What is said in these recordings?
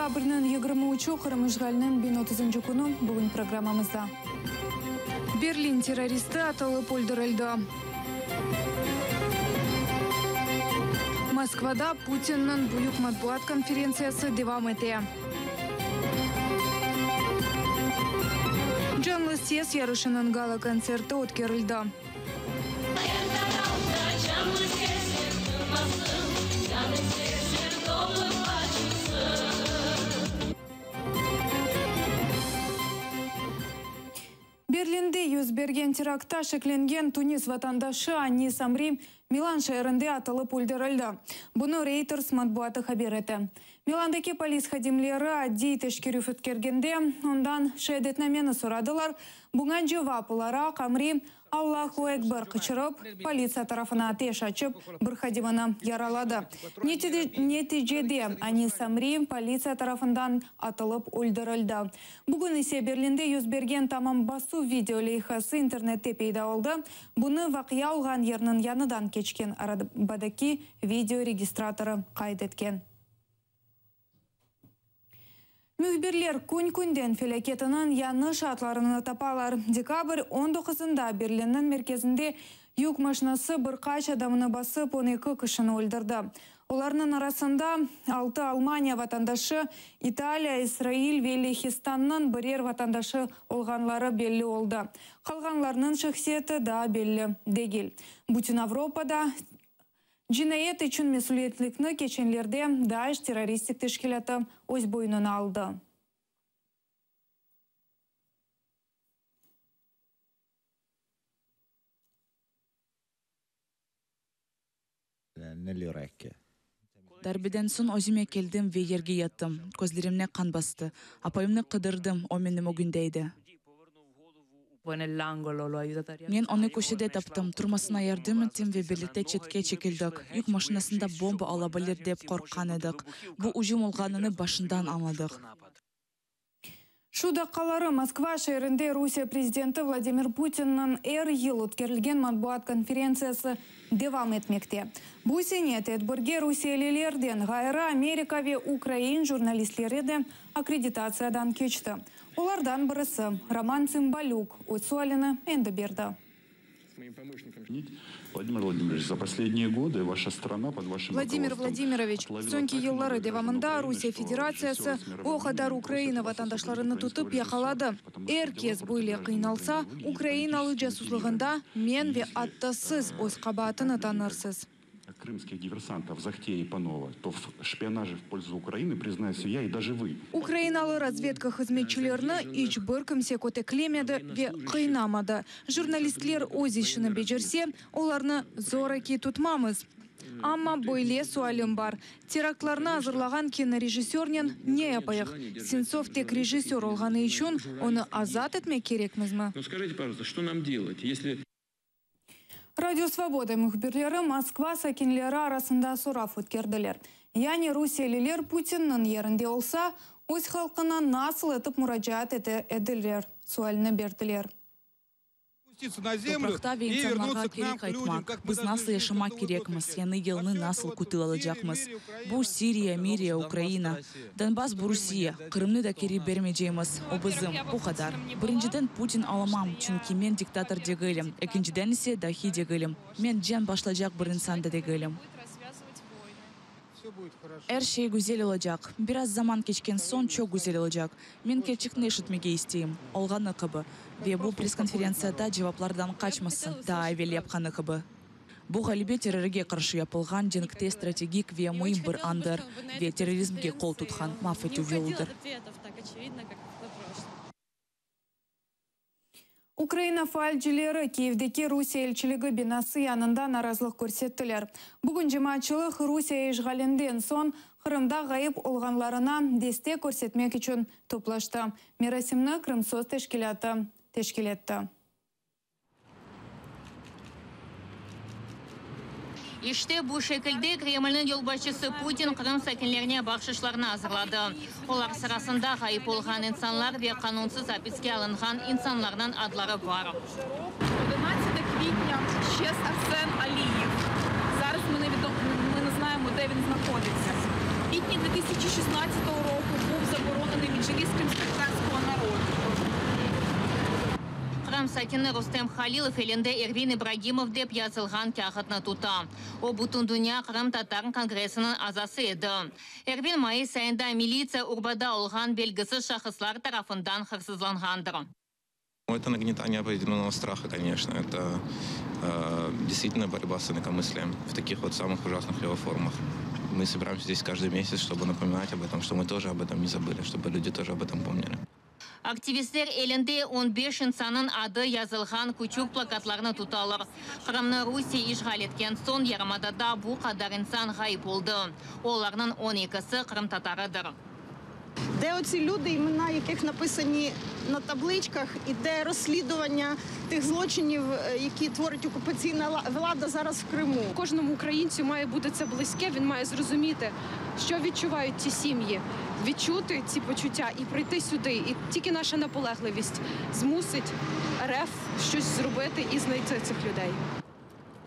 Dekabrniñ 23-ü, Qırım işğaliniñ 1030-ncı künü, bugün programmamızda. Berlin terroristi atılıp öldürildi. Moskvada Putinniñ büyük matbuat konferentsiyası devam ete. Canlı ses yarışınıñ gala-kontserti ötkerildi. Berlinde 1bergen teraktta şeklengen Tunis vatandaşı Anis Amri Milan şeerinde atılıp öldürildi. Bunı Reuters matbuatı haber ete. Milandaki polis hadimleri adiy teşkerüv ötkergende ondan şeadetnameni soradılar. Buña cevap olaraq Amri Allahu Ekber qıçırıp, politsiya tarafına ateş açıp, bir hadimini yaraladı. Neticede Anis Amri politsiya tarafından atılıp öldürildi. Bugün ise Berlinde 1bergen tamam basuv video leyhası internette peyda oldı. Bunı vaqia olğan yerniñ yanıdan keçken arabadaki video registratorı qayd etken. Mühbirler kün-künden felâketiniñ yañı şaatlarını tapalar. Dekabr 19-ında Berlinniñ merkezinde yük maşinası bir qaç adamnı basıp, 12 kişini öldürdi. Olarnıñ arasında altı Almaniya vatandaşı, İtaliya, İsrail ve Lehistannıñ birer vatandaşı olğanları belli oldı. Qalğanlarnıñ şahsiyeti daa belli degil. Bütün Avropada cinayet içün mesüliyetlikni keçenlerde DAEŞ terroristik teşkilâtı öz boynuna aldı. Darbeden soñ özüme keldim ve yerge yattım. Közlerimni qan bastı. Apayımnı qıdırdım, o menim ögünde edi. Men onı köşede taptım, turmasına yardım ettim ve birlikte çetke çekildik. Yük maşinasında bomba ola bilir dep qorqqan edik. Bu ücüm olğanını başından añladıq. Şu daqqaları Moskva şeerinde Rusiye prezidenti Vladimir Putinniñ er yıl ötkerilgen matbuat konferentsiyası devam etmekte. Bu sene tedbirge rusiyelilerden ğayrı Amerika ve ukrain jurnalistleri de akkreditatsiyadan keçti. Olardan birisi, Roman Tsımbalük, öz sualini endi berdi. Vladimir Vladimiroviç, soñki yılları devamında Rusiye Federatsiyası o qadar Ukraina vatandaşlarını tutıp yaqaladı. Er kes böyle qıynalsa, ukrainalı casuslığında men ve atta siz öz qabaatını tanırsız. Ukrainalı razvedka hızmetçilerini iç bir kimse köteklemedi ve qıynamadı. Jurnalistler öz işini becerse, olarnı zoraki tutmamız. Amma böyle sualim bar, teraktlarnı azırlağan kinorejissörnen ne yapayıq? Sentsov tek rejissör olğanı içün onı azat etmek kerekmizmi? Radio Svoboda mühbirleri Moskva sakinleri arasında sorav ötkerdiler. Yani rusiyeliler Putinniñ yerinde olsa, öz halqına nasıl etip muracaat ete ediler, sualini berdiler. Topraqta ve insanlarğa keri qaytmaq, biz nasıl yaşamaq kerekmiz, yañı yılnı nasıl kütip alacaqmız. Bu Siriya, Miriya, Ukraina. Donbass bu Rusiye. Qırımnı da keri bermeycemiz. O bizim. Bu qadar. Birinciden, Putin olamam, çünki men diktator degilim. Ekinciden ise, dahi degilim. Men cenk başlaycaq bir insan da degilim. Er şey güzel olacaq. Biraz zaman keçken soñ çoq güzel olacaq. Men kerçekni eşitmege isteyim. Olğanı kibi. Ve bu press-konferentsiyada cevaplardan qaçmasın, daa evel yapqanı kibi. Bu ğalebe terrorge qarşı yapılğan cenkte strategik ve müim bir andır ve terrorizmge qol tutqan mahv etüv yoludır. Ukraina faalcileri Kiyevdeki Rusiye elçiligi binası yanında narazılıq körsettiler. Bugün cemaatçılıq Rusiye işğalinden soñ Qırımda ğayıp olğanlarına destek körsetmek içün toplaştı. Merasimni Krımsos teşkilâtı teşkil etti. İşte, bu şekilde Kremlniñ yolbaşçısı Putin Qırım sakinlerine bahşışlarnı azırladı. Olar sırasında ğayıp olğan insanlar ve qanunsız apiske alınğan insanlarnıñ adları bar. Qırım sakini Rustem Halilov elinde Ervin İbragimov dep yazılğan kâğıtnı tuta. O, Bütündünya qırımtatar kongressiniñ azası edi. Ervin mayıs ayında militsiya urbada olğan belgisiz şahıslar tarafından hırsızlanğandır. Это нагнетание определенного страха, конечно. Это действительно борьба с инакомыслием в таких вот самых ужасных его формах. Мы собираемся здесь каждый месяц, чтобы напоминать об этом, что мы тоже об этом не забыли, чтобы люди тоже об этом помнили. Aktivistler elinde 15 insannıñ adı yazılğan küçük plakatlarnı tutalar. Qırımnı Rusiye işğal etken soñ yarımadada bu qadar insan ğayıp oldı. Olarnıñ 12-si qırımtatarıdır. Де оці люди, імена яких написані на табличках, і де розслідування тих злочинів, які творить окупаційна влада зараз в Криму? Кожному українцю має бути це близьке, він має зрозуміти, що відчувають ці сім'ї, відчути ці почуття і прийти сюди. І тільки наша наполегливість змусить РФ щось зробити і знайти цих людей.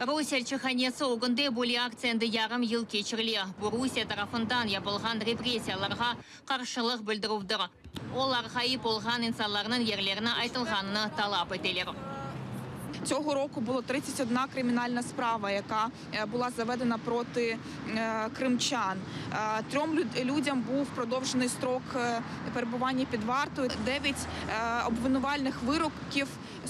Rusiye elçihanesi ögünde böyle aktsiya endi yarım yıl keçirile. Bu Rusiye tarafından yapılğan repressiyalarğa qarşılıq bildirüvdir. Olar ğayıp olğan insanlarnıñ yerlerini aytılğanını talap eteler. Цього року було 31 кримінальна справа, яка була заведена проти кримчан. Трьом людям був продовжений строк перебування під вартою. 9 обвинувальних вироків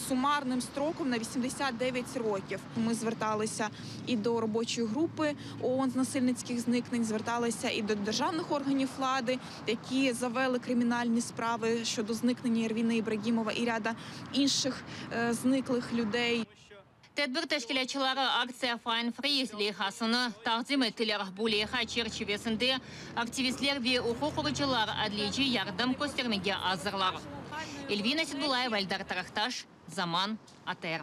сумарним строком на 89 років. Ми зверталися і до робочої групи ООН з насильницьких зникнень, зверталися і до державних органів влади, які завели кримінальні справи щодо зникнення Ервіна Ібрагімова і ряда інших зниклих людей. Tedbir teşkilâtçıları aktsiya Find Free leyhasını taqdim ettiler. Bu leyha çerçivesinde aktivistler ve uquq qoruyıcılar adliyeci yardım köstermege azırlar. Elvina Seydbullayeva, Eldar Tarahtaş, Zaman, ATR.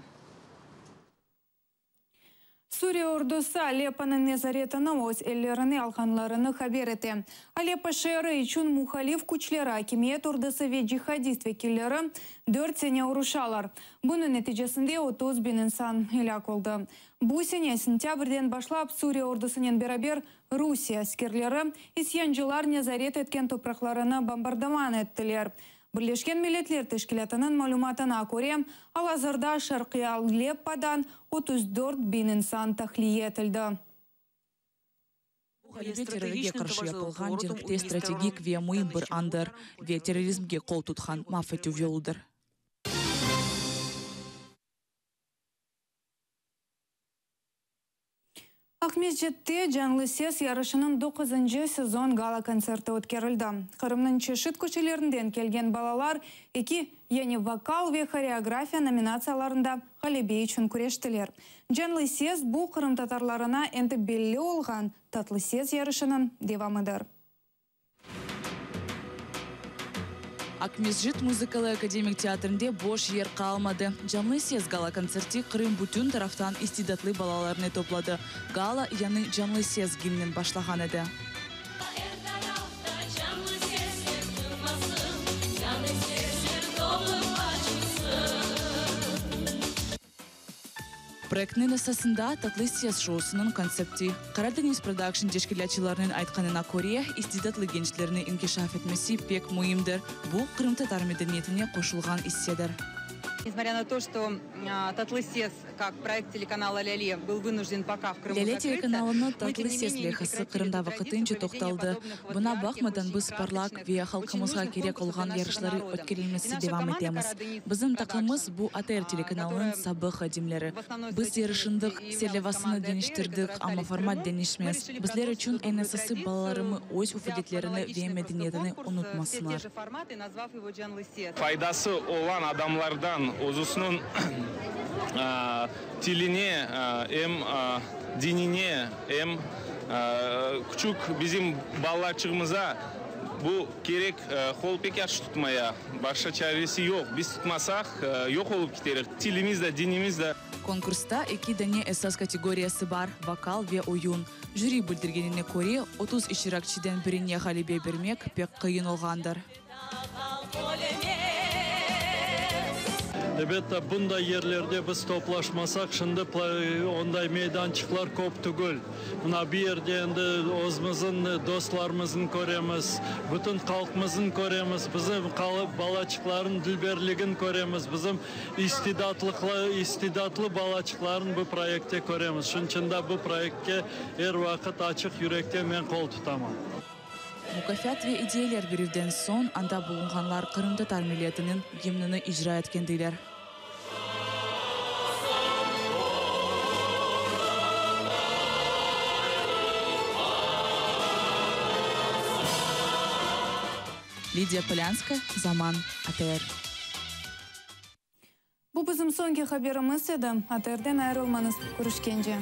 Suriye ordusı Alepponıñ nezaretini öz ellerine alğanlarını haber ete. Aleppo şeeri içün muhalif küçleri, akimiyet ordusı ve cihadist vekilleri dört sene uruşalar. Bunıñ neticesinde 30 biñ insan elâk oldı. Bu sene sentâbrden başlap Suriye ordusınen beraber Rusiye askerleri isyancılar nezaret etken topraqlarını bombardıman ettiler. Birleşken Milletler Teşkilâtınıñ malümatına köre, al-azırda Şarqiy Aleppodan 34 biñ insan tahliye etildi. Bu ğalebe terrorge qarşı yapılğan cenkte strategik ve müim bir andır ve terrorizmge qol tutqan mahv etüv yoludır. Aqmescitte Canlı ses yarışınıñ doquzıncı sezon gala-kontserti ötkerildi. Qırımnıñ çeşit köşelerinden kelgen balalar eki, yani vokal ve horeografiya nominatsiyalarında ğalebe içün küreştiler. Canlı ses, bu qırımtatarlarına endi belli olğan Tatlı ses yarışınıñ devamıdır. Aqmescit muzıkalı akademik teatrinde boş yer qalmadı. Canlı ses gala-kontserti Qırım bütün taraftan istidatlı balalarnı topladı. Gala yañı Canlı ses gimnen başlağan edi. Proyektniñ esasında Tatlı ses şousınıñ kontsepti. Qaradeñiz Production teşkilâtçılarınıñ aytqanına köre, istidatlı gençlerni inkişaf etmesi pek müimdir, bu, qırımtatar medeniyetine qoşulğan issedir. Nesmotrâ na to, çto Tatlı ses, kak proyekt telekanala Lâle, byl vınujden poka v Krımu Lâle zakrıtsâ, telekanalınıñ mı, tem Tatlı ne ses menее, ne leyhası prekratili Qırımda эту vaqtınca traditsию проведения toqtaldı. podobных вот Buña ярких, baqmadan, очень biz parlaq krasочных, ve очень halqımızğa нужных kerek konkursов для olğan нашего yarışları народа. И ötkerilmesi наша devam komanda etemiz. Karadeniz Bizim taqımımız Production, bu ATR telekanalınıñ которая sabıq hadimleri. в основной Biz своей численности yarışındıq, и являлась serlevasını командой ATR, deñiştirdik, которая amma остались в format Крыму, мы deñişmez. решили Bizler продолжить içün эту eñ добрую esası традицию, balalarımı öz взяв urf-adetlerini ve аналогичный просто medeniyetini конкурс, все те unutmasınlar. же форматы, назвав его Canlı ses. Faydası olğan adamlardan özüsiniñ tiline, em dinine, em küçük bizim balaçığımıza bu kerek qol pek yahşı tutmaya. Başqa çaresi yoq. Biz tutmasaq, yoq olıp keterik. Tilimiz de, dinimiz de. Konkursta eki dane esas kategoriyası bar, vokal ve oyun. Jüri bildirgenine köre, 30 iştirakçiden birine ğalebe bermek pek qıyın olğandır. Ebette, bunday yerlerde biz toplaşmasaq, şimdi onday meydançıqlar köp tügül. Mına bu yerde endi özümizniñ dostlarımıznı köremiz, bütün halqımıznı köremiz, bizim balaçıqlarnıñ dülberligini köremiz, bizim istidatlı balaçıqlarnı bu proyektte köremiz. Şunıñ içün de bu proyektke er vaqıt açıq yürekten men qol tutaman. Mukâfat ve ediyeler berüvden soñ anda bulunğanlar qırımtatar milletiniñ gimnini icra etkendiler. Lidiya Polânskaya, Zaman, ATR. Bu bizim soñki haberimiz edi. ATRden ayırılmañız. Körüşkence.